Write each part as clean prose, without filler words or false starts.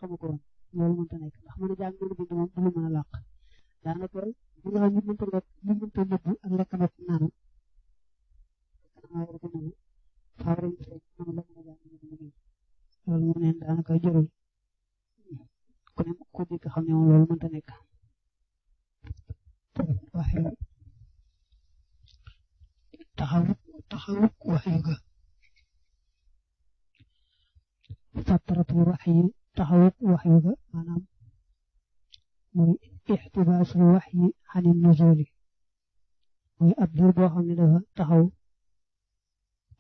xamu ko woon loolu mënta nekk ndax mën a jàng mën a bind moom du lu mën a làq daanaka li nga xam nit mënta lekk li mënta nëbb ak lekk ndox naanu faaw rek moom la mën a jàng loolu mu neen daanaka jërul ku ne ku dégg xam ne moom loolu mënta nekk waxyu taxawuk waxyu ga fatratul waxyi taxawuk waxyu ga maanaam muy ixtibaasul waxyi xanin nuzuli muy ab diir boo xam ne dafa taxaw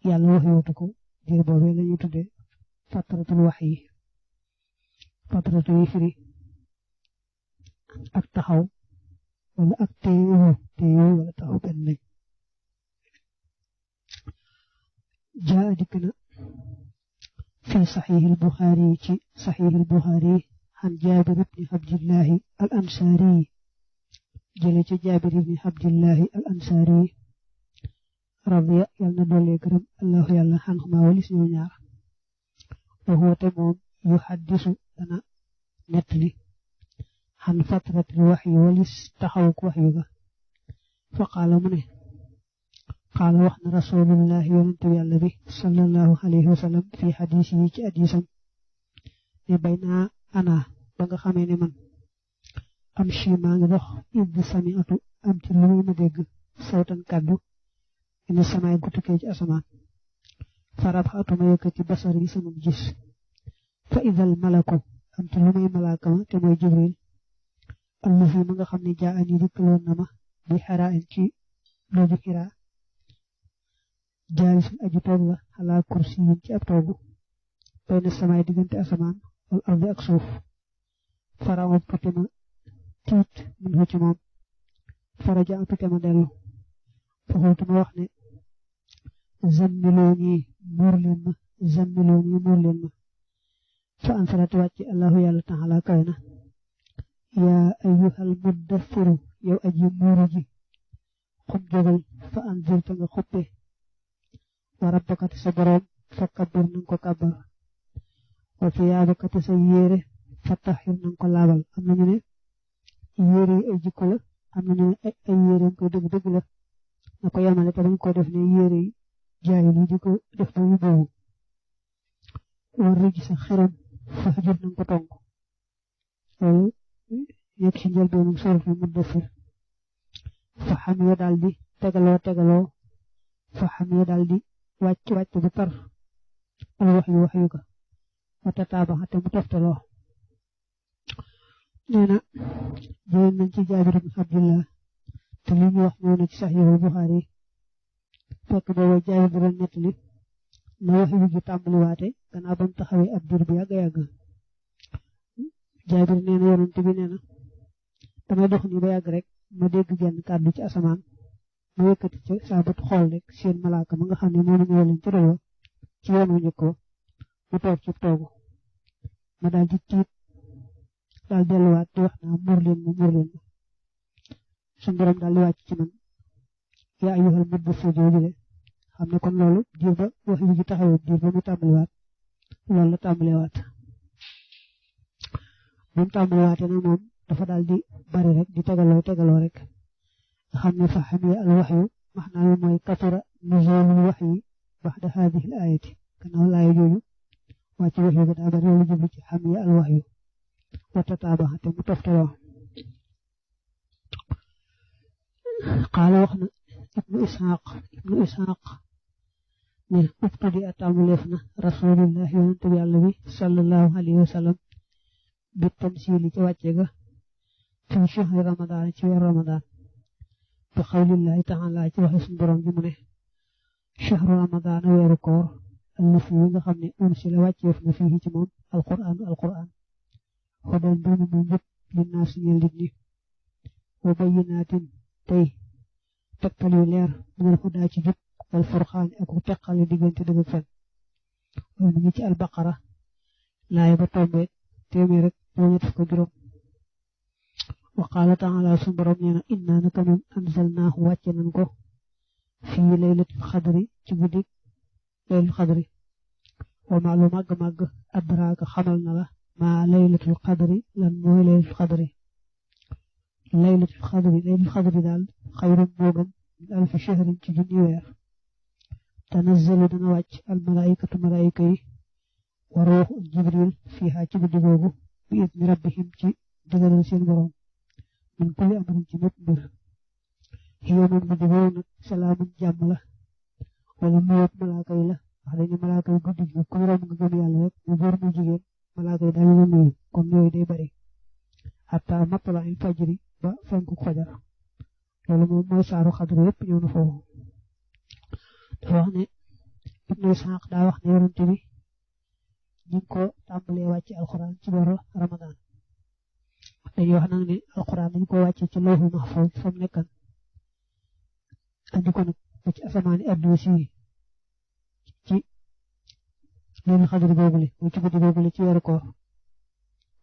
yàlla waxyootu ko diir boobee la ñuy tuddee fatratul waxyi fatratu yi firi ak taxaw wala ak téyu wala taxaw benn lañ jaa dikk na fi saxiix al-Buxaari ci saxiix al-Buxaari xan Jaabir ibni Abdillahi al ansaari jële ci Jaabir ibni Abdillahi al ansaari radiya yàlla na doole gërëm allahu yàlla xanhuma walis ñoo ñaar wa huwa te moom yu xaddisu dana nettali xan fatratil waxyi walis taxawuk waxyu ga fa qaala mu ne qaala wax na rasulullahi yonente yàlla bi sallallahu alayhi wa sallam fi xadis yi ci hadisam ne bay naa ana ba nga xamee ne man am chi maa ngi dox id samiatu am ci lu muy ma dégg sawtan kàddu ina samaay gutukee ci asamaan farab xatuma yëkkati basar yi sama gis fa idal malaku am ci lu may malaaka ma te mooy jibril allazi ma nga xam ne jaa ani dikkaloon na ma bi xaraa in ci looju xiraa jaalisun aju toog la xalaa kursi yin ci ab toogu bay na samaay diggante asamaan wal ardi ak suuf farawab tutema tiit min hu ci moom faraja am tutema dellu faxultuma wax ne zammilooni muur leen ma fa ansarat wàcc allahu yàlla taala kawe na yaa ayyuhal muddassiru yow aji muuru ji xum jógal fa anzir ta nga xuppe wa rabbakati sa boroom fa kabbir nanga ko kàbbar wa siyaabakati sa yére fa taxir nanga ko laabal am nañu ne yére yi ay jikko la am nañu ne ay yére koy dëgg la na ko yemale te dañ ko def ne yére yi jaayil yi di ko def ba yu boobu war rëji sa xeram fa jur nanga ko tonk loolu yegg ci njëlbeenum suratul Muddassir fa xam yo daal di tegaloo fa xam yo daal di wàcc bu tar al waxyu ga wa tataabaxa te mu toftaloo nee na jëleen nañ ci Jaabir ibn Abdullah te li ñu wax ñëw na ci Saxiixul Buxaari fekk booba Jaabir bi doon nettali na waxyu gi tàmbaliwaate gannaaw ba mu taxawee ab diir bu yàgg Jaabir nee na yonent bi nee na damay dox ni ba yàgg rek ma dégg genn kàddu ci asamaan ma yëkkati ci saa bët xool rek seen malaaka ma nga xam ne moom ñëw leen ci réew ci yoon wu njëkk wa mu toog ci toogu ma daal di tiit daal delluwaat di wax naa muur leen ma suñu borom daal di wàcc ci man yaa ayyuhal muddassir jooju de xam ne kon loolu diir ba wax yi ji taxawee diir ba mu tàmbaliwaat loolu la tàmbaliwaat moom tàmbaliwaatee nag moom dafa daal di bari rek di tegaloo rek nga xam ne fa xamee al waxyu maxnaa mi mooy kasura nuzulul waxyi baxda haadihi al ayati gannaaw laaya jooju wàcc waxyu ga daa bari lu jublu ci xamee al waxyu wa tataabaxa te mu toftaloo qaala wax na ibnu isxaq ne ubtudi a tàmbuleef na rasulillah yonente bi yàlla bi sallallahu alayhi wa sallam bi tansiili ci wàcce ga fi shahri ramadan ci weer ramadan bi xawlillahi taala ci waxe suñu borom bi mu ne shahru ramadan weeru koor allasi yi nga xam ne unsila wàcceef na fii ci moom alquran hudan bi mu njëpp li naas ñeel nit ñi wa bayyinaatin tey tegtal yu leer minal hudaa ci jub wal furqaan ak teqale diggante dëgg ak fen mu ngi ci albaqara laay ba tombe téeméer rek ñett fukk juróom wa qaala taala suñu borom nee na inna naka nun anzalnaahu wàcce nañ ko fii laylatul xadri ci guddi laylatul xadri wa maa lu màgg-màgg adraaka xamal na la ma laylatul qadri lan mooy laylatul qadri laylatul qadri daal xayrun moo gën min alfi shahrin ci junni weer tanazzalu dana wàcc al malaikatu malaika yi wa ruuxu jibril fiiha ci guddi googu bi idni rabbihim ci digalal seen borom min kulli amrin ci mépp mbir xiyo moom guddi googu nag salaamun jàmm la wala nuyoo malaaka yi la wax dañu malaaka yi guddi gi ku romb nga gëm yàlla rek mu góor mu jigéen malaaka yi dañu la nuyu comme yooyu day bari hatta matla il fajri ba fenku fajar loolu moom mooy saaru xadru yëpp ñëw na foofu dafa wax ne ibnu Isxaaq daa wax ne yonente bi ñu ngi ko tàmbalee wàcce alxuraan ci boru Ramadan dañuy wax nag ne alxuraan dañ ko wàcce ci lawhul mahfuus fa mu nekkan andi ko nag ba ci asamaani àdduna si ci leen xadru googule mu ci guddi googule ci weeru koor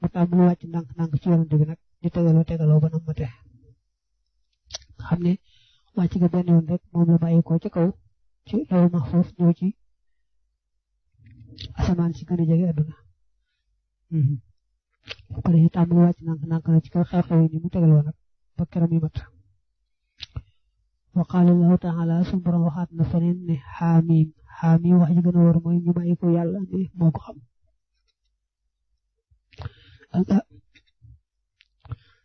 mu tàmbali wàcc ndànk ci yonente bi nag di tegaloo ba nam mate xam ne wàcc ga benn yoon rek moom la bàyyi ko ci kaw ci lawhul mahfuus ñëw ci asamaan si gën a jege àdduna ko dañuy tàmbali wàcc ndànk na ci kaw xew-xew yi ni mu tegaloo nag ba keram yi mat wa qaala allahu taala suñu borom waxaat na feneen ne xaamiim wax ji gën a war mooy ñu bàyyi ko yàlla ne moo ko xam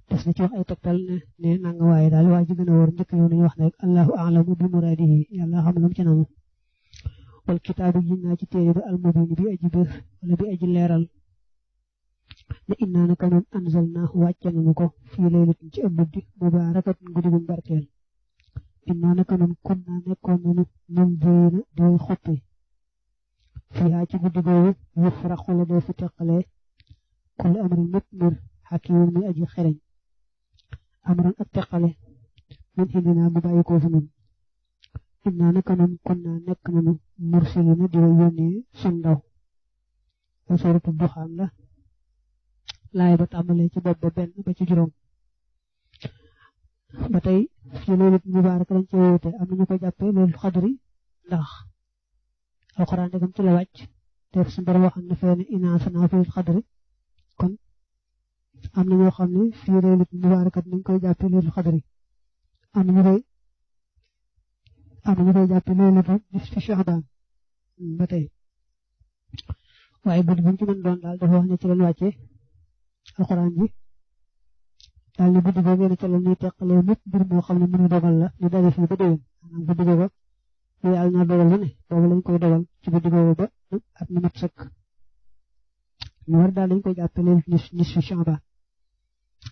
des na ci wax ay tegtal ne nanga waaye daal wax ji gën a war njëkk ñëw nañu wax ne rek allahu a'lamu bi muraadihi yàlla xam lu mu ci namu wal kitaabu ji naa ci téere ba almubin bi aji bir wala bi aji leeral ne innaa naka noon anzalnaahu wàcce nañu ko fii laylatin ci ab guddi mubaarakatin guddi gu barkeel innaa naka noon kunnaa nekkoon nañu munziriina di xuppi fiihaa ci guddi googu yufraqu la doo fi teqalee kullu amrin mépp mbir hakiimin muy aji xereñ amran ak teqale min indinaa mu bàyyi ko fi nun innaa naka noon kunnaa nekk nañu mursiliina di yónnee sun ndaw wa suuratu Duxaan la laay ba tàmbalee ci bopp ba benn ba ci juróom ba tey ci laylatul mubaarak lañ ci woote am nañu ko jàppee laylatul xadri ndax alxuraan degam ci la wàcc te suñu borom waxam na fee ne innaa anzalnaahu fi laylatul xadri kon am na ñoo xam ne fii laylatul mubaarak nañ koy jàppee laylatul xadri am nañu koy jàppee laylatul nisfi Sha'baan ba tey waaye guddi bu ñu ci mën doon daal dafa wax ne ci lañ wàccee alxuraan ji daal ne guddi googu ne ca la ñuy teqalee mépp mbir moo xam ne mënu dogal la ñu daje fii ba déwén maanaam guddi googu lu yàlla na dogal lu ne boobu lañ koy dogal ci guddi googu ba at mi mat sëkk ñu war daal dañ koy jàppee leen nisfu Sha'baan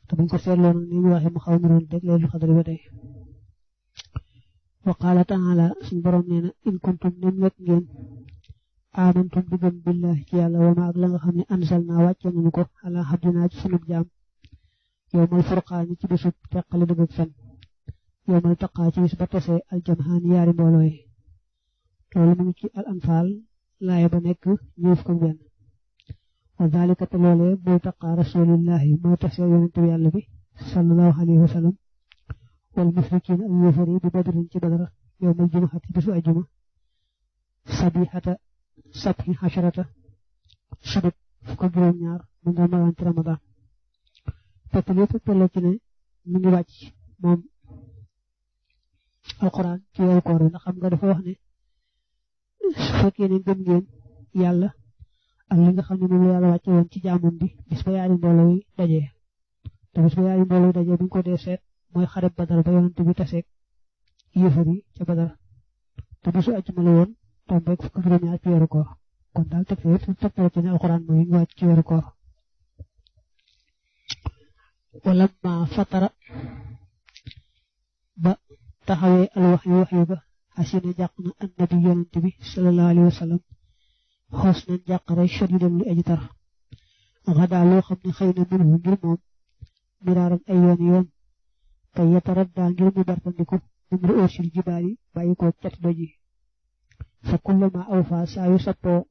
te buñ ko seetloo nag ni ñu waxee mu xaw na doon rek laylatul xadri ba tey wa qaala ta'aala suñu borom nee na in kuntum nem nekk ngeen amantum bi gëm billahi ci yàlla wa ma ak la nga xam ne anzalnaa wàcce nañu ko ala abdinaa ci sunub jaam yawmal furqaani ci bisub teqale dëgg ak fen yawmal taqaa ci bis ba tese aljamhaani yaari mbooloo yi loolu mu ngi ci al anfaal laaya ba nekk ñëw fukk ak benn wa zaalika te loolee boo taqaa rasulillahi moo tese yonente bi yàlla bi sallallahu alayhi wa sallam wal mushrikiin ak yéefar yi bi badrin ci badara yawmal jumu'ati bisu ajuma sabihata sabhi hasharata subit fukk ak juróom ñaar min Ramadan ci Ramadan fekk lépp tolloo ci ne mi ngi wàcc moom alquran ci weeru koor bi ndax xam nga dafa wax ne su fekkee ne gëm ngeen yàlla ak li nga xam ne moom la yàlla wàcce woon ci jaamam bi bis ba yaari mbooloo yi dajee te bis ba yaari mbooloo yi dajee bu ñu ko dee seet mooy xareb Badar ba yonent bi taseeg yéefar yi ca Badar te bisu àjjuma la woon tombeeg fukk ak juróom ñaar ci weeru koor kon daal teg ci ne alxuraan mooy ñu wàcc ci weeru koor wala ma fatara ba taxawee alwaxyu ga xasina jàq na annabi yonent bi sallallahu alayhi wa sallam xoos nañ jàqare shadidan li aji tar xadaa loo xam ne xëy na mënu ngir moom miraaran ay yoon kay yataraddaa ngir mu bartandiku min ru'uusil jibaali bàyyi ko cat doji fa kullama awfa saa yu sappoo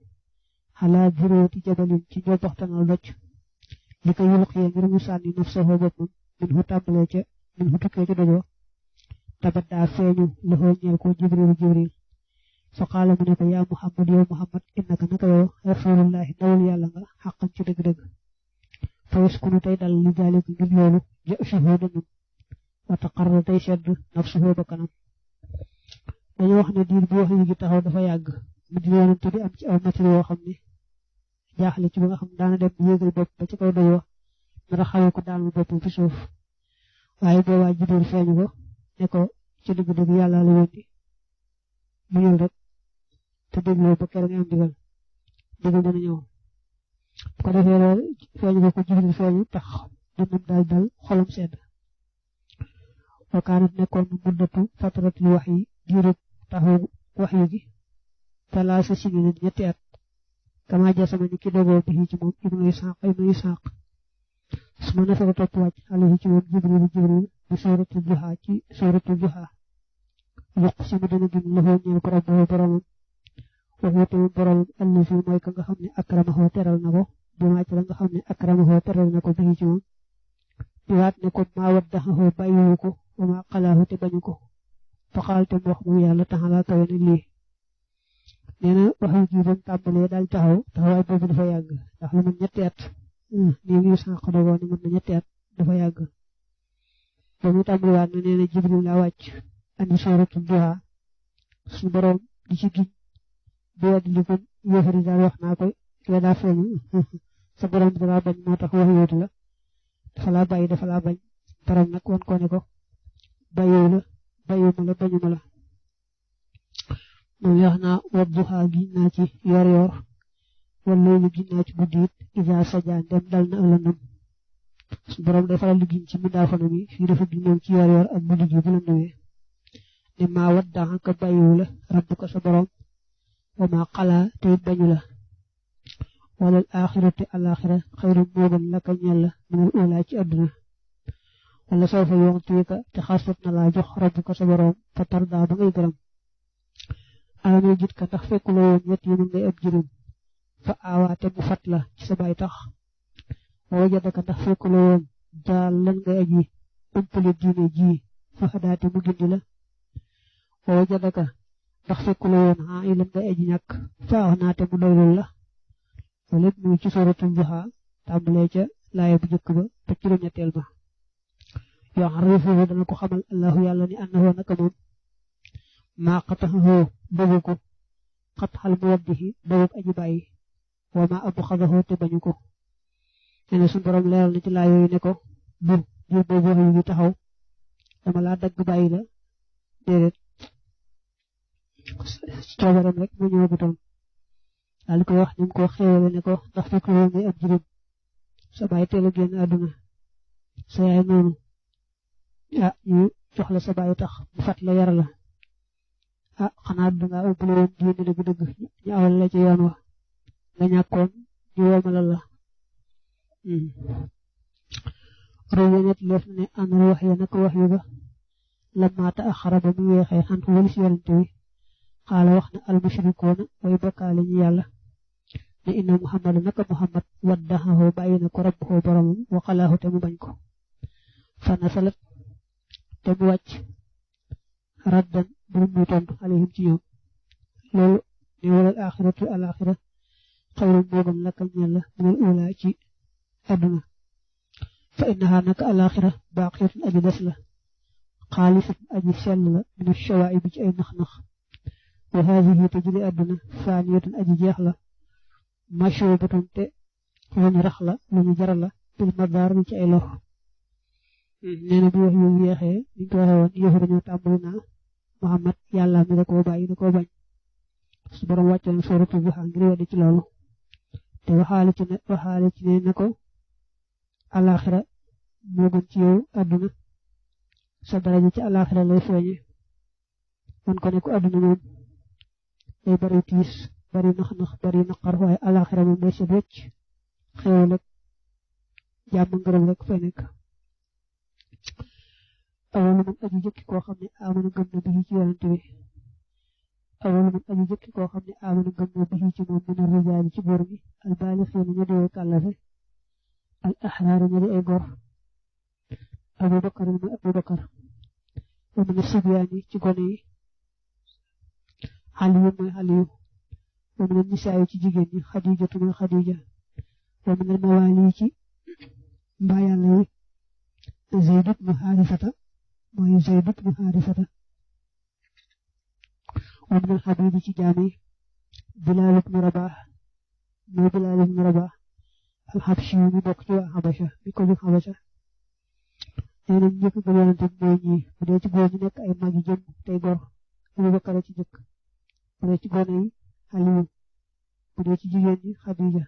xalaa dirooti jabalin ci ñoo boxtanal doj li ko yulqiya ngir mu sànni nafsahu boppam min hu tàmbalee ca min hu tukkee ca doj wa tabaddaa feeñu loxoo ñeel ko jibril fa qaala mu ne ko yaa Muhammad yow Muhammad innaka naka yow rasulullahi ndawul yàlla nga xaqan ci dëgg-dëgg fayus kunu tey dal li daalik ngir loolu ja suhoo danum wa taqarra tey sedd nafsuhoo bakkanam dañu wax ne diir bu wax yi gi taxaw dafa yàgg mu di yonent bi am ci aw métti yoo xam ne jaaxle ci ba nga xam daana dem yéegal bopp ba ci kaw doy wax nara xawee ko daal bopp fi suuf waaye boobaa Jibril feeñu ko ne ko ci dëgg-dëgg yàlla la yónni mu ñëw rek te dégloo ba kere nga am digal dana ñëw bu ko defee loolu feeñu ko Jibril feeñu tax dënnam daal dal xolam sedd wakaanat nekkoon mu muddatu fataratul wax yi diirub taxaw wax yi gi talaasa sinina ñetti at kama jasama ni ki dogoo bi ci moom ibnu Isaaq su ma nasara topp wàcc alayhi ci moom Jibril bi suratul duha ci suratul duha yuq si mu dana gim loxoo ñeel ko rabbu boromam waxu tamit boromam allazi mooy ka nga xam ne akramahu teral na ko bi ma ci la nga xam ne akramahu teral na ko bi ci moom di waat ne ko maa waddaxahu bàyyiwu ko wa maa xalaahu te bañu ko fa xaal te mu wax moom yàlla taxalaa kawe na lii nee na wax yi ji doon tàmbalee daal taxawaay boobu dafa yàgg ndax lu mën ñetti at nii ngi sànq dogoo ne mën na ñetti at dafa yàgg ba mu tàmbaliwaat na nee na Jibril laa wàcc andi suratul duha suñu borom di ci giñ bi wedd li kon yéefari daal wax naa koy kee daa feeñu sa borom bi dalaa bañ moo tax wax yootu la dafa laa bañ borom nag wan ko ne ko bàyyiwu la bañuma la moom wax naa wadduha giñ naa ci yor wala lu giñ naa ci guddi it isa sajaan dem dal na ëllëndam su borom day faral di giñ ci mindaafana mi fii dafa giñoon ci yor ak guddi gi bu lëndamee ne maa waddaxa ka bàyyiwu la rabbuka sa borom wa maa xalaa te it bañu la walal axirati alaxira xayru moo gën la ka ñel la minal ula ci àdduna wala soo fa yontiika te xasat na laa jox rabbuka sa borom fa tardaa ba ngay gërëm alamay jit ka tax fekkuloo woon ñett yi ngay ab jirim fa aawaate mu fat la ci sa bay tax wa wajadaka ndax fekkuloo woon daal lan ngay aji umpale diine ji fa xadaate mu gindi la wa wajadaka ndax fekkuloo woon haa yi lan ngay aji ñàkk fa ax naate mu doylul la loolu lépp mu ngi ci suratul duha tàmbalee ca laaya bu njëkk ba ba ci ñetteel ba yoo xam ne dana ko xamal allahu yàlla ni annahu naka moom maa qataxoo dogu ko xat xal mu waddihi dogu aji bàyyi wa maa abu xadaxoo te bañu ko nee na suñu borom leeral na ci laa yooyu ne ko diir boobu wax yi taxaw dama laa dagg bàyyi la déedéet coobaram rek mu ñëw gutoon daal di koy wax ni mu ko xéewale ne ko ndax fekk loolu ngay ab jirim sa bàyyi teel a génn àdduna sa yaay noonu ñu jox la sa bàyyi tax mu fat la yar la xanaa dangaa ubbale woon diine dëgg-dëgg ñu awal la ci yoon wa nga ñàkkoon ñu woomalal la roy net leef na ne àndal wax ya naka wax yu ba lamaata ak xara ba mu weexee xan fu walis yonente wi xaala wax na almushrikoona way bokkaale ñu yàlla ne inna muhammad naka muhammad waddaxahu bàyyi na ko rabbuhu boromam wa xalaahu te mu bañ ko fa nasalat te mu wàcc raddan bu muy tontu alayhim ci ñoom loolu ne walal axiratu alaxira xayrun moo gën laka ñeel la minal ula ci àdduna fa innaha naka alaxira baqiyatun aji des la xaalisatun aji sell la min shawaa'ibi ci ay nax-nax wa haadihi te jële àdduna faaniyatun aji jeex la mashubatun te lu ñu rax la lu ñu jaral la bil madaar ci ay lor nee na bu wax yu yeexee niñ ko waxee woon yëfu dañoo tàmbali naa Muhammad yàlla mi da koo bàyyi da koo bañ su borom wàccoon suuratu Duha ngir weddi ci loolu te waxaale ci ne na ko alaxira moo gën ci yow àdduna sa daraja ci alaxira lay feeñe wan ko ne ko àdduna moom day bari tiis bari nax-nax bari naqar waaye alaxira moom day set wecc xéewal ak jàmm ngërëm rek fay nekk awalu man aji jëkki koo xam ne amana gëm na bi ci yonante bi awalu man aji jëkki koo xam ne amana gëm na bi ci moom mën a rijaali ci góor ñi al baalixiina ña di kàllafe al axraari ña di ay gor Abubakar mooy Abubakar wa min sibyaani ci gone yi Aliyu mooy Aliyu wa min nisaayi ci jigéen ñi Xadijatu mooy Xadija wa min al mawaali ci mbaa yàlla yi Zayd ibn Haarifata mooy Zayd ibn Haarifata wa min al-habiib ci jaam yi Bilaal ibn Rabaah mooy Bilaal ibn Rabaah al-Habshi mi bokk ci waa Habasha mi ko jóg Habasha nee nañ njëkk ga yonente bi mooy ñi bu dee ci góor ñi nekk ay mag yi jëm tey gor Abu Bakar ci jëkk bu dee ci gone yi Aliyu bu dee ci jigéen ñi Xadija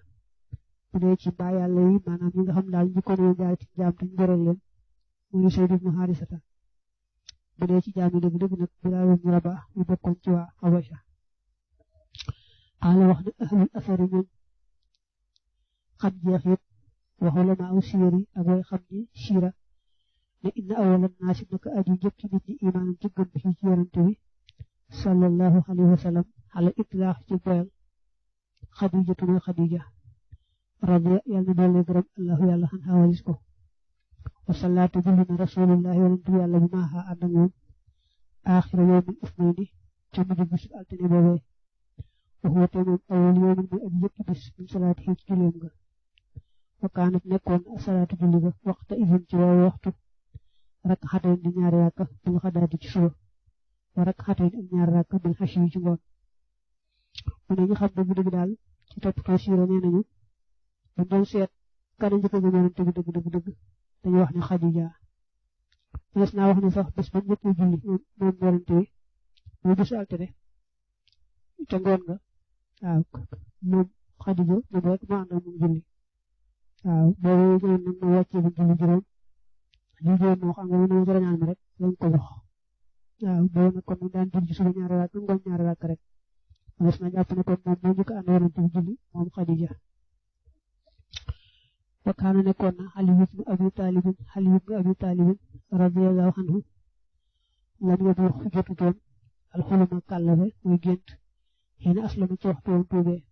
bu dee ci mbaa yàlla yi maanaam ñi nga xam daal ñu ko ne jaar ci jaam te ñu goral leen muy Zayd ibn Haarisata bu dee ci jaam yi dëgg-dëgg nag Bilaal ibn Rabaah ñu bokkoon ci waa Habasha qaala wax na ahlul asari ñoom xam jeexit wa ulamaa siyari ak way xam ni siira ne inna awwalan naasi naka aji njëkk ci nit ñi imaanan ci gëm bi ci yonante bi sallallahu alayhi wa sallam ala itlaax ci boyal Xadijatu mooy Xadija radiya yàlla na doole gërëm allahu yàlla xan xawalis ko wa salaatu julli na rasulullah yonante bi yàlla bi maaxa ànd ak moom aaxira yawmin usnayni ca mujj bisu altine boobee waxuwa te moom awwal yawmin mooy aji njëkk bis min salaati ci julleem ga wa kaanat nekkoon salaatu julli ga waxta idin ci waaw waxtu rakk xatayn di ñaari rakka bil xadaati ci suba wa rakk xatayn ak ñaari rakka bil xashi ci ngoon mu ne ñu xam dëgg-dëgg daal ci toppatoo siira nee nañu dañ doon seet kan njëkk ga yonante bi dëgg dañu wax ne Xadija des naa wax ne sax bés ba njëkk julli moom yonante bi mooy bisu altine ca ngoon nga waaw moom Xadija moom rek moo ànd ak moom julli waaw boobu ñoom nag moo wàccee bu julli juróom moo xam nga mu ne rañaan mi rek lañ ko jox waaw boobu nag kon mu daan julli ci suba ñaari rakk ngoon ñaari rakk rek des na jàpp ne kon moom moo njëkk ànd yonante bi julli moom Xadija wa kaana nekkoon na Ali ibn Abi Taalib radiyallahu anhu lam yablu jotutoon alxuluma kàllafe muy gént xëy na aslama ci waxtu woon tuubee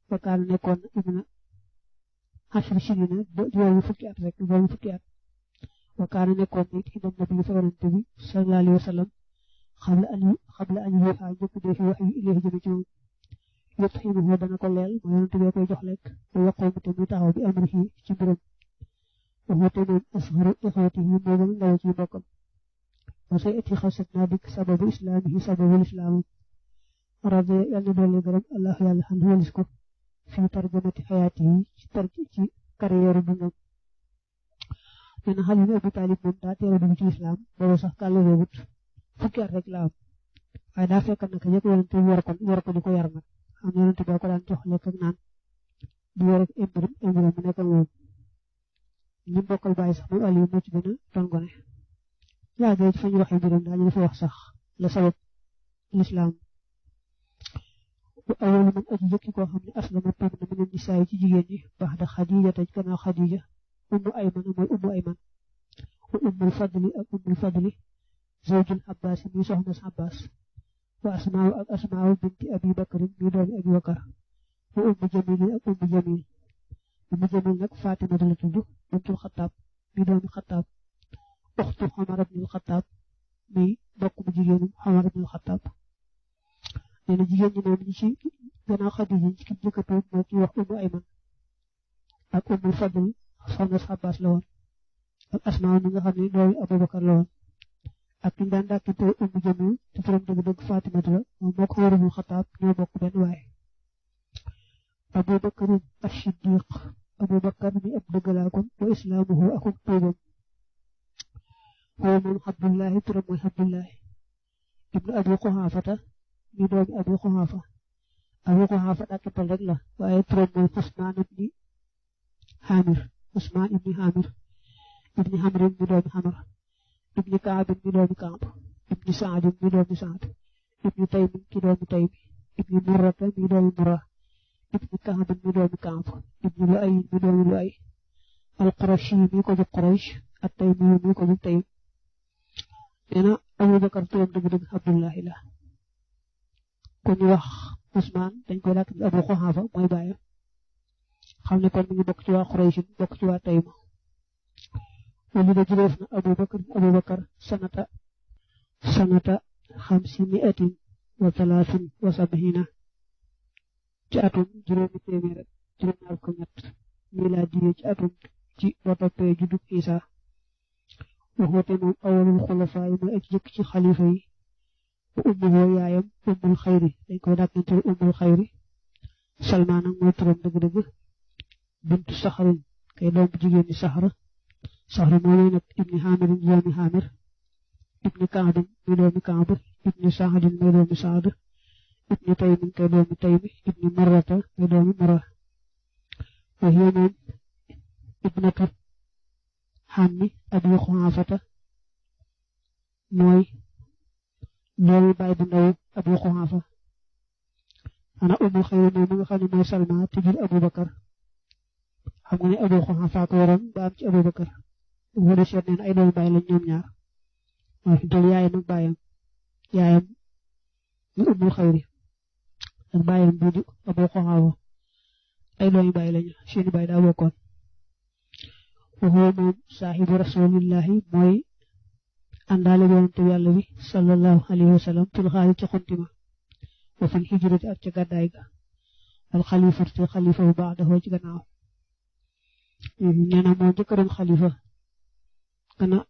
wa kaana nekkoon na ibna ashri sinina juróomi fukki at wa kaana nekkoon na it inda nabi fa yonante bi sallallahu alayhi wa sallam xabla an yuuxa njëkk dee fi wax yu ilayhi jëme ci moom yëpp xiimu dana ko leel mooy yonante bee koy jox lekk ba yaqoomu te muy taxaw bi amrihi ci mbiram waxute moom asxaru ixwati yi moo gën a ndaw ci mbokkam wa say eti xasat naa dikk sababu islaamihi sababul islaam radiya yàlla na doole gërëm allah yàlla xam walis ko fii tarjamati xayaati yi ci carrière dundam nee na Ali ibn Abi Taalib moom daa teel a dugg ci islam boobu sax kàlla wéegut fukki at rek la am waaye daa fekk nag yëpp yonante bi war ko di ko yar nag am yonante boo ko daan jox lekk ak naan di yor ak imbiram mu nekkal moom ñi bokkal bàyyi sax moom Aliou moo ci gën a doon gone yaagee ci fa ñu waxee mbiram daal ñu dafa wax sax la sabab lislaam bu awalu man aji jëkki koo xam ne aslama tuub na min nisaa ci jigéen ñi baax da Xadija te gannaaw Xadija ummu ayman mooy ummu ayman wa ummul fadli ak ummul fadli zawjul Abbaas mi soxna si Abbaas wa asmaaw binti abi bakrin mi doomi abi bakar wa ummu jamil ak ummu jamil nag Fatima la tudd bintul Xattaab mi doomi Xattaab uxtu Omar ibnul Xattaab mi bokk bu jigéenum Omar ibnul Xattaab nee na jigéen ñi moom ñi ci gannaaw Xadija ci ki njëkk a tuub moo ci wax ummu ayman ak ummul fadl soxna si Abbaas la woon ak asmaaw mi nga xam ne doomi Abubakar la woon ak ki daan dàkkante ummu jamil te turam dëgg Fatima la moom moo ko Omar ibnul Xattaab ñoo bokk benn waaye Abubakar as-Siddiq Abubakar mi ab dëggalaakoon wa islaamuhu akuk tuubam foofu moom Abdullahi turam mooy Abdullahi ibnu Abi Quhaafata mi doomi Abi Quhaafa Abi Quhaafa dàkkatal rek la waaye turam mooy Usmaan ibni Hamir ibni Hamir mi doomi Hamar ibni Kaab mi doomi Kaab ibni Saad mi doomi Saad ibni Taym ki doomi Taym ibni Murrata mi doomi Murra ibni Kaab mi doomi Kaab ibni Lu'ay mi doomi Lu'ay al-Qurashi mi ko jóg Quraysh at-Taymi mi ko jóg Taym nee na Abubakar turam dëgg Abdullahi la ku ñu wax Usmaan dañ koy làkk Abu Quhaafa mooy baaya xam ne kon mi ngi bokk ci waa Quraysh bokk ci waa Taym wali da juróof na Abubakar sanata 573 ci atum juróomi téeméer ak juróom-ñaar fukk ak ñett milaadi ci atum ci boo toppee juddub Isa waxoote moom awalul xulafaa yi mooy ak jëkk ci xalifa yi bu ummuhoo yaayam ummul xayri dañ koy dàkkantal ummul xayri Salmaan nag mooy turam dëgg-dëgg bintu saxarin kay doom bu jigéen ñi saxra mooy nag ibni xaamirin doomi xaamir ibni kaabin muy doomi kaab ibni saadin muy doomi saad ibni taymin kay doomi taymi ibni marrata kay doomi marra wa hiya moom ibnatu xammi abi xuhaafata mooy doomi baay bu ndaw abi xuhaafa ana umul xayri moom nga xam ne mooy Salma te jur Abubakar xam nga ne Abu Xuhaafa ko yoroon ba am ci Abubakar bu dee seet neen ay doomi baay lañ ñoom ñaar mooy fi dol yaayam ak baayam ñu umul xayri ak baayam bii di Abu Xuhaafa ay doomi baay lañu seeni baay daa bokkoon waxoo moom saaxibu rasulillahi mooy àndaale yonente yàlla bi sallallahu alayhi wa sallam fil xaali ci xuntima wa fil hijrati ak ca gàddaay ga al xalifatu te xalifa bu baax dafa ci gannaaw nee na moo njëkk a doon xalifa gannaaw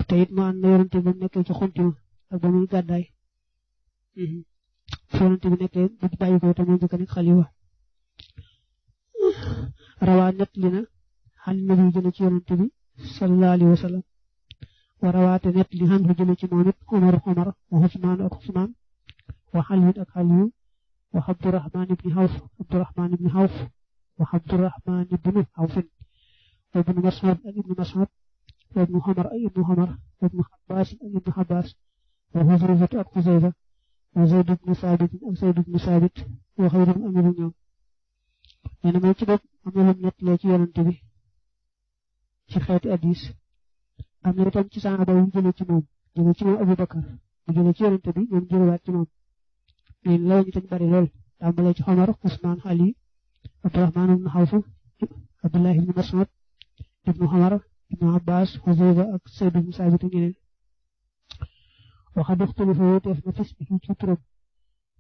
te it mu ànd na yonente ba nekkee ci xuntima ak ba muy gàddaay fu yonente bi nekkee bu bàyyi ko te moo njëkk a nekk xalifa rawaa net li na xan nabi jële ci yonente bi sallallahu alayhi wa sallam wa rawaate net li xan fu jële ci moom it Umar wa Usmaan ak Usmaan wa Aliyu ak Aliyu wa Abdurahmaan ibni Xawf wa Abdurahmaan ibnu Xawfin wa ibnu Mas'ud ak ibnu Mas'ud wa ibnu Xamar ak ibnu Xamar wa ibnu Xabbaas ak ibnu Xabbaas wa Xuzayfatu ak Xuzayfa wa Zayd ibnu Saabit ak Zayd ibnu Saabit wa xayruhum ak ñoom nee na mooy ci bopp am na lu mu nettalee ci yonante bi ci xeeti hadiis am na itam ci saxaaba yu jëlee ci moom Abubakar mu jëlee ci yonante bi ñoom jëlewaat ci moom ñun loolu ñu tañ bari lool tàmbalee ci Omar Usmaan Ali Abdurahmaan ibnu Xawf Abdullah ibnu Mas'ud ibnu Omar ibnu Abbas Xuzayfa ak Zayd ibnu Saabit ak ñeneen waxa doxtalifa wóoteef na fis bi ci turam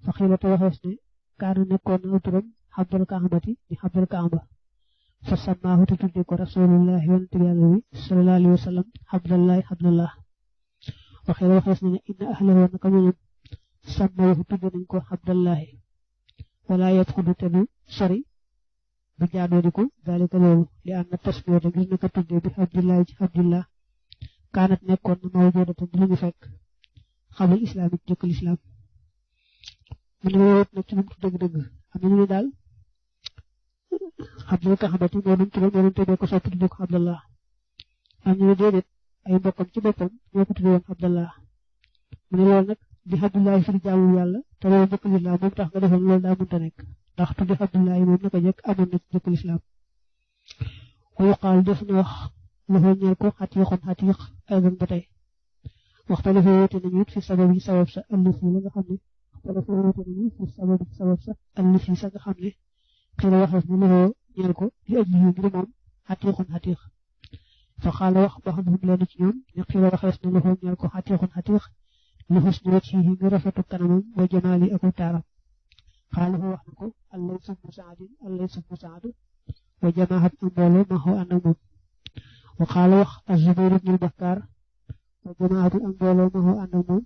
fa xiila te waxees ne kaana nekkoon na turam Abdul Kaabati di Abdul Kaaba fa samaahu te tudde ko rasulullah yonente bi yàlla bi sallallahu alayhi wa sallam Abdallah waxiila waxees ne inna ahlahu naka ñoñam sàmmawu tudde nañ ko Abdallahi wala yadxulu te du sori bu jaadoodiku dalika loolu li am na tasmiyata ngir naka tudde bi Abdillahi ci Abdillah kaanat nekkoon na mawjudatan di lu ñu fekk xamal islaam it jëkk lislaam mu ne wowet nag ci lu mu dëgg-dëgg am nañu ne daal Abdul Kaabati moo doon turam moo doon tuddee ko soppi tudde ko Abdallah am ñu ne déedéet ay mbokkam ci boppam ñoo ko tudde woon Abdallah mu ne loolu nag di Abdullahi fi di jaamu yàlla te loolu jëkk lislaam moom tax nga defoon loolu daa mënta nekk ndax tudde Abdullahi moom naka jëkk amoon na ci jëkk lislaam wa yuqaal def na wax loxo ñeel ko xatiiq ay gën ba tey waxta dafa wóote nañu it fi sabab yi sabab sa allif yi la nga xam ne waxta dafa wóote nañu fi sabab sa allif yi sa nga xam ne xëy na waxees ne loxo ñeel ko li aj yi ngir moom xatiiq fa xaala wax ba xam ne leen ci ñoom ne xëy na waxees ne loxo ñeel ko xatiiq li xusni wajhihi ngir rafetu kanamam wa jamaali ak taaram xaala fa wax na ko Allays ibnu Saad wa jamaat ak mbooloo ma xaw ànd ak moom wa xaala wax az-Zubayr ibnu Bakkaar wa jamaatu ak mbooloo ma xaw ànd ak moom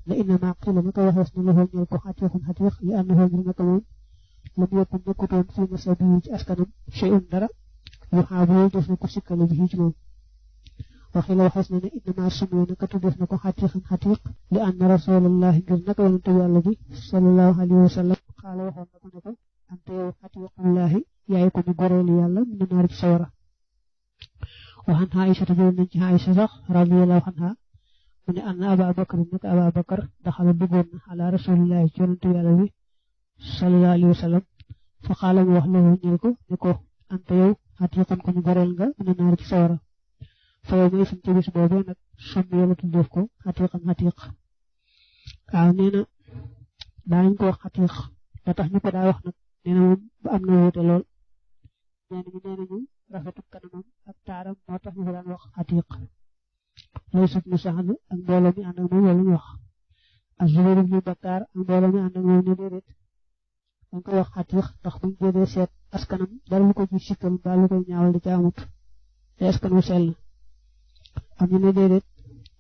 la innama qila naka waxees ne loxo ñeel ko xatiiq li annahu ngir naka moom lam yakun nekkutoon fi nasabi ci askanam shay'un dara yu xaabu def na ko sikkale bi ci moom waxi la waxees na ne innama sumiya naka tuddeef na ko xatiiq li anna rasulallahi ngir naka yonente yàlla bi sallallahu alayhi wa sallam xaala waxoon na ko ne ko ante yow xatiiqullahi yaay ko ñu goreelu yàlla mu naar ci sawara waxan Aïcha te jël nañ ci Aïcha sax radiyallahu anha mu ne anna Aba Bakar naka Aba Bakar daxala duggoon na ala rasulillahi ci yonente yàlla bi sallallahu alayhi wa sallam fa xaala mu wax la ñeel ko ne ko ante yow xatiiqan ko ñu goreel nga mu naar ci sawara fa yow may suñ ci bis boobee nag sommi yàlla tuddeef ko xatiiq waaw nee na daanañ ko wax xatiiq da tax ñu ko daa wax nag nee na moom ba am na wóote lool nee nañu rafetu kanamam ak taaram moo tax ñu ko daan wax xatiiq lay sut mu saxd ak mbooloo mi ànd ak moom loolu ñu wax ak Zubayr ibnu Bakkaar ak mbooloo mi ànd ak moom ne déedéet dañ koy wax xatiix ndax buñ déedee seet askanam dara lu ko ci sikkal ba lu koy ñaawal di ca amut te askan wu sell am ñu ne déedéet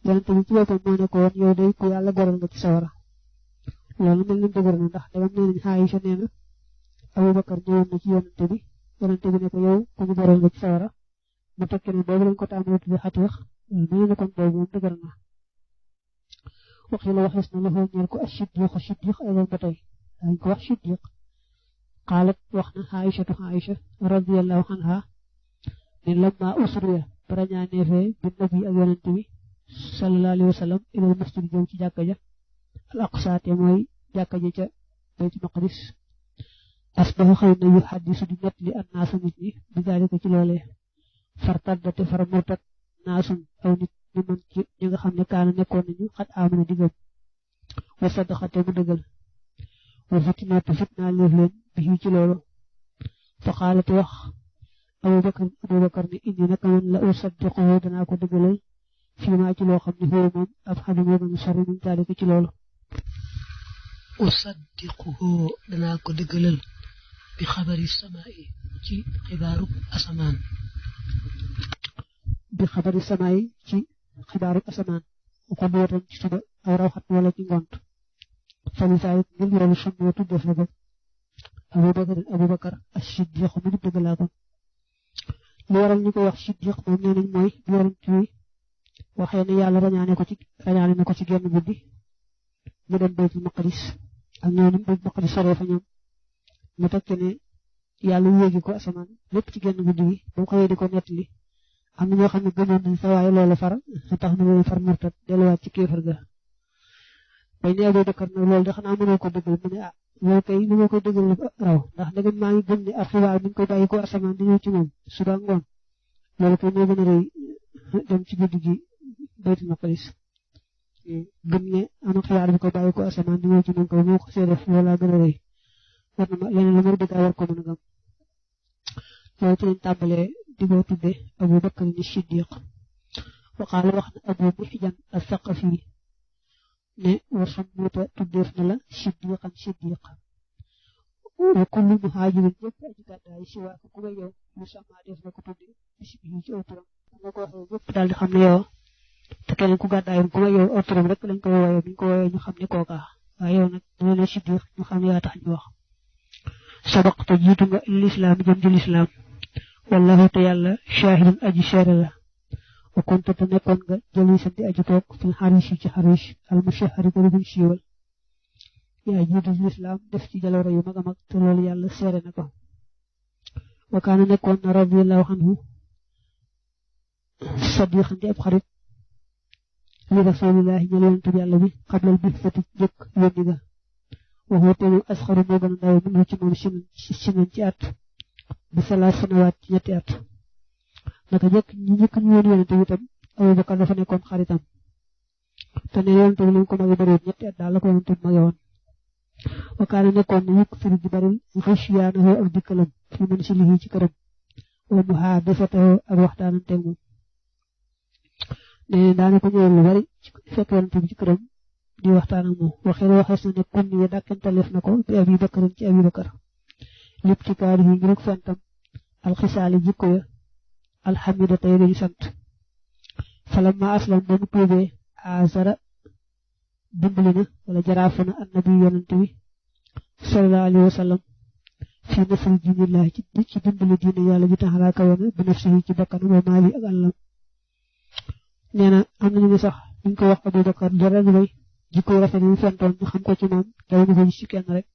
yonent bi ci boppam moo ne ko woon yow day ku yàlla goral nga ci sawara loolu mel ni dëgër na ndax dagam nee nañ Aïcha nee na Abubakar ñëwoon na ci yonent bi ne ko yow ku ñu goral nga ci sawara mu tekki ne boobu lañ ko tàmbalee tudde xatiix mel na kon boobu moom dëgër na wax yi la waxees na la ñeel ko as-siddiq ay ba tey dañ ko wax siddiq qaalat wax na Aïcha radiyallahu anha ne lamma usriya barañaaneefee bi nabi ak yonent bi sallallahu alayhi wa sallam ilal masjid jëm ci jàkka ja al aqsa te mooy jàkka ja ca baytul maqdis asbaha xëy na yu xaddisu di nett li an naasa nit ñi bi daalika ci loolee far taddate far murtat naasun aw nit ñu mën ci ñi nga xam ne kaana nekkoon nañu xat amana di gëm wa saddaxate mu dëggal wa fitnaatu fitnaa leef leen bi ci loolu fa xaalati wax Abubakar ne indi naka man la usaddiquhu danaa ko dëggalal fii maa ci loo xam ne xëy moom ab xale moo gën a sori min daalika ci loolu usaddiquhu danaa ko dëggalal bi xabari samaa'i ci xibaaru asamaan ko bootam ci suba aw rawxat wala ci ngont falisaayit ngir loolu sunnoo tuddeef na ko Abubakar as-siddiq mu di dëggalaa kon li waral ñu koy wax siddiq moom nee nañ mooy bi waral ci waxee ne yàlla rañaane na ko ci genn guddi mu dem baytul maqdis ak ñoo ni baytul maqdis soree fa ñoom mu tekke ne yàlla yéegi ko asamaan lépp ci genn guddi gi ba mu xëyee di ko nettali am na ñoo xam ne gëmoon nañ fa waaye loolu far tax na loolu far murtat delluwaat ci kéefar ga bay ne Abubakar nag loolu de xanaa mënoo ko dëggal mu ne loolu kay li ma koy dëggal raw ndax ndegam maa ngi gëm ne ak xibaar mi ngi koy bàyyi ko asamaan di ñëw ci moom suba ngoon loolu kay moo gën a rëy dem ci guddi gi baytul maqdis gëm ne am na xibaar bi ko bàyyi ko asamaan di ñëw ci moom kay moo ko see def loolaa gën a rëy war na ma leneen la ma dëgg war ko mën a gëm loolu ci lañ tàmbalee di ko tudde Abubakar ni siddiq wa qaala wax na Abu Muhjan as-Saqafi ne wa sammuta tuddeef na la siddiq wa kullu muhaajirin ñëpp aji gàddaay si waa ku may yow mu sama def na ko tudde bismihi ci aw turam nga ko waxee ñëpp daal di xam ne yow te keneen ku gàddaay ku may yow aw turam rek lañ koy wooyee buñ ko wooyee ñu xam ne kooka waaye yow nag dina ne siddiq ñu xam ne yaa tax ñu wax sabaqta jiitu nga lislaam jëm ci lislaam wallahu te yàlla shahidun aji seere la wa kunta te nekkoon nga jalisan di aji toog fil xarish ci xarish al mushahari ko buñ siiwal yaa jiitu lislaam def ci jaloore yu mag a mag te loolu yàlla seere na ko wa kaana nekkoon na radiyallahu anhu sadiqan di ab xarit li rasulillahi ñal yonent bi yàlla bi xablal bi fati jëkk yónni ga waxoo te moom asxaru moo gën a ndaw min ci moom sinan ci at bi salaat sanawaat ci ñetti at naka jëkk ñu njëkk ñu woon yonent bi itam Abubakar dafa nekkoon xaritam te ne yonent bi lañ ko mage bariwul ñetti at daal la ko yonent bi mage woon wa kaana nekkoon na yukk firi di baril xësiyaanahu ak dikkalam fi man si lihi ci këram wa muhaadasatahu ak waxtaananteeg moom ne daana ko ñëwal lu bari fekk yonent bi ci këram di waxtaan ak moom waxees na ne kunni ya dàkkantaleef na ko bi Abi Bakarin ci Abi Bakar lépp ci kaari yi ngir fentam alxisaali jikko ya alxamida tey dañu sant falamma aslam ba mu tuubee azara dimbali na wala jaraafu na annabi yonent bi sallallahu alayhi wa sallam fi nasri diinillah ci dimbali diine yàlla ji taxalaa kawe na bi nafsihi ci bakkan wa maali ak àllam nee na am nañu ne sax ñu ko wax Abu Bakar dara lu may jikko rafet yi fentoon ñu xam ko ci moom daw ñu ko ci kenn rek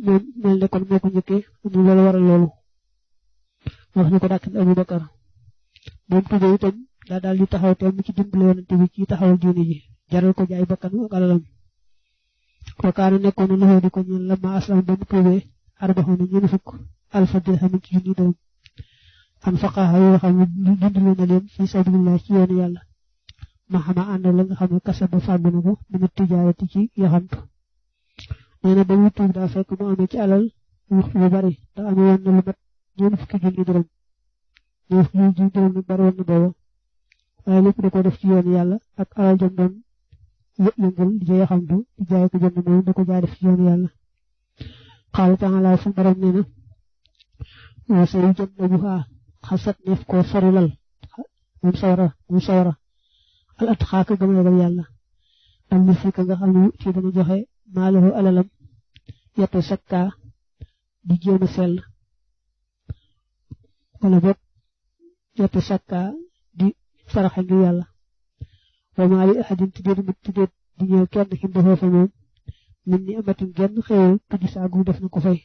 moom mel ne kon moo ko njëkkee ñu loolu waral loolu wax ñu ko dàkk Abu Bakar moom tuddee itam daa daal di taxaw te mu ci dimbali yonent bi ci taxawal diine ji jaral ko jaay bakkan ak alalam wa kaana nekkoon na loxo di ko ñeel lamma aslam ba mu tuubee arbaxoona ñeent fukk alfa dirham ci junni dërëm an faqaha yoo xam ne dundale na leen fi sabilillah ci yoonu yàlla ma xama ànd la nga xam ne kasa ba fàggu na ko dina tijaarati ci yaxantu nee na ba muy tuub daa fekk mu amee ci alal lu bari da amee woon na lu mat ñeent fukki junni dërëm ñeent fukki junni dërëm nag bari woon na booba waaye lépp da ko def ci yoonu yàlla ak alal jëm doon yëngal di jaay xamtu di jaay ko jënd moom da ko jaay def ci yoonu yàlla qaala ta'ala sun borom nee na wa sayujannabuha xasat neef ko sorilal moom sawara al atqaaka gëm ragal yàlla am na fi ka nga xam ne ci dana joxe maalahu alalam yette sakka di jéem a sell wala boog yette sakka di saraxe ngir yàlla wa maa li ahadin tuddeet di ñëw kenn xindahoo fa moom min ni amatin genn xéewal tudd saagu def na ko fay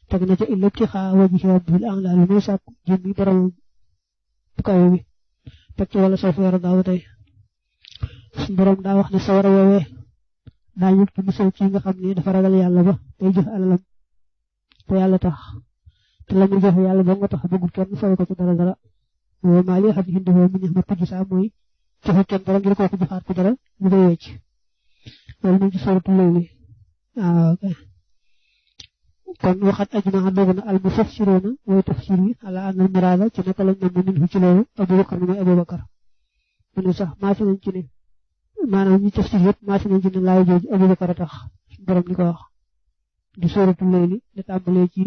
teg na ca illa ci xaa wajhi rabbil a'la lu muy sàkku jëmmi borom bu kawe bi teg ci wala soo fa yara daaw tey suñu borom daa wax ne sawara woowee daañu ci musal ci nga xam ne dafa ragal yàlla ba day jox alalam te yàlla tax te la muy jox yàlla ba nga tax bëggul kenn fay ko ci dara wa maa li ahadin indahu min ni'matin tujzaa mooy joxe kenn dara ngir kooku joxaat ko dara ñu koy wecc loolu mu ci soratu Layl ok kon waxat ajmaa dogu na al mufassiruuna way tafsir yi ala anal muraada ci naka lañ nam minhu ci loolu Abubakar mooy Abubakar mu ne sax maa fi nañ ci ne maanaam ñi tafsir yëpp maa fi nañ ci ne laay jooju Abubakar a tax borom di ko wax di soratu Layl da tàmbalee ci